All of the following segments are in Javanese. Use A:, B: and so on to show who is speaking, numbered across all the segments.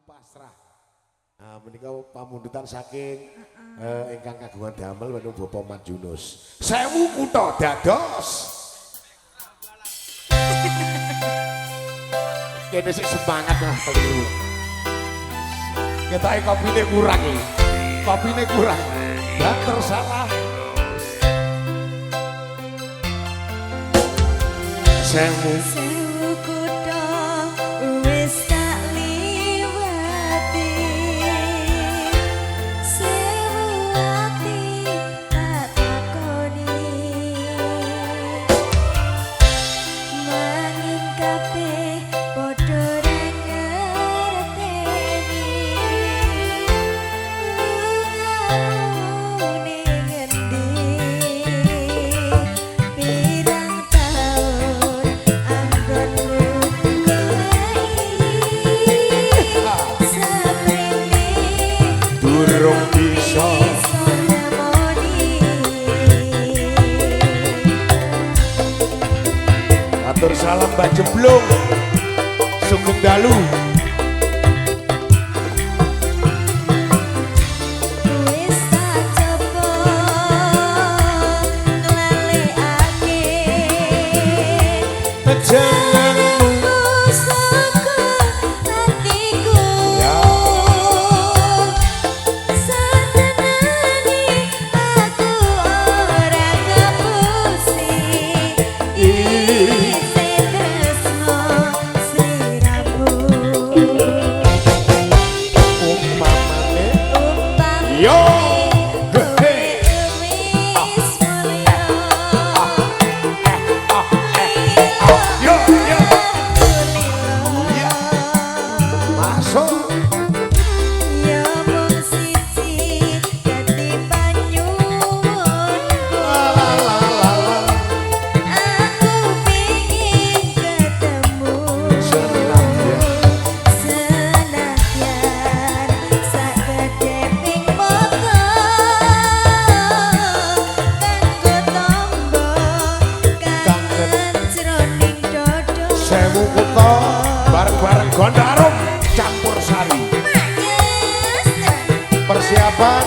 A: Pasrah. Nah, menika pamundutan saking ingkang kagungan damel wonten Bapak Mat Yunus. Sewu kutha dados. Kene sik semangat lah keliru. Ketoke kopine kurang iki. Kopine kurang. Dan tersalah. Sewu.
B: Sewu kutha wis tak liwati, sewu ati tak takoni, nanging kabeh padha ra ngerteni lungamu ning endi, pirang taun anggonmu goleki saprene
A: Durung bisa.
B: Bisa nemoni.
A: Atur salam Mbak Jeblung. Sugeng dalu.
B: Wis tak coba nglalekake
A: Jenengmu
B: saka atiku.
A: Ya.
B: Satenane aku ora ngapusi, isih tresno sliramu.
A: Umpamane
B: Umpamane
A: Yo.
B: Kowe wis mulya.
A: Yo yo.
B: Aku lilo.
A: Ya. Masuk.
B: Ya mung siji dadi panyuwunku.
A: La la la la.
B: Aku pengin ketemu.
A: Senadyan.
B: Senadyan sakedheping mata kanggo tombo kangen jroning dodo.
A: Sewu kutha bareng-bareng Gondarum campur sari. Persiapan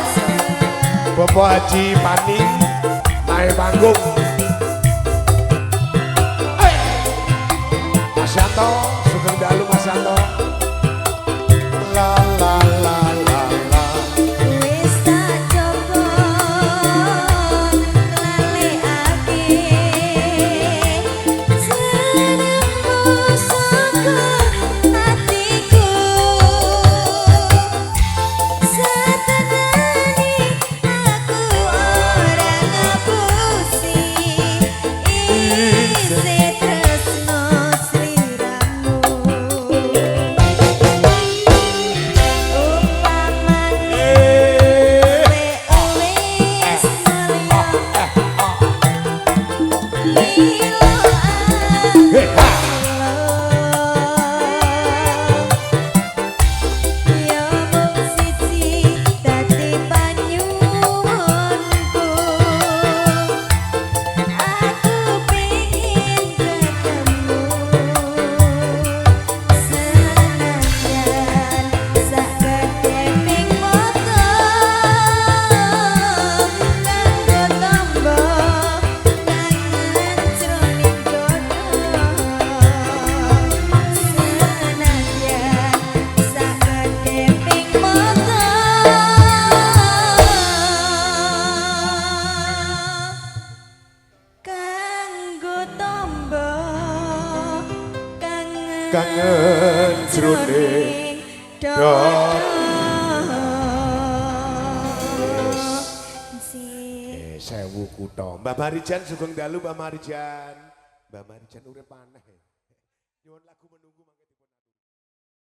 A: Bapak Haji Pani naik panggung. Hey! Mas Yanto, sugeng dalu Mas Yanto. La la la la la.
B: Wis tak coba nglalekake jenengmu saka atiku. Satenane aku ora ngapusi, isih tresno sliramu. Umpamane kowe wis mulya, lilo
A: Hei, ha.
B: Ya mung siji dadi panyuwunku. Aku pengin ketemu. Senadyan sakedheping mata kanggo tombo kangen jroning dodo. Senadyan sakedheping mata kanggo tombo kangen
A: Kangen jroning
B: dodo.
A: Sewu kutha. Mbak Marijan sugeng dalu Mbak Marijan. Mbak Marijan urip aneh. Nyuwun lagu menunggu.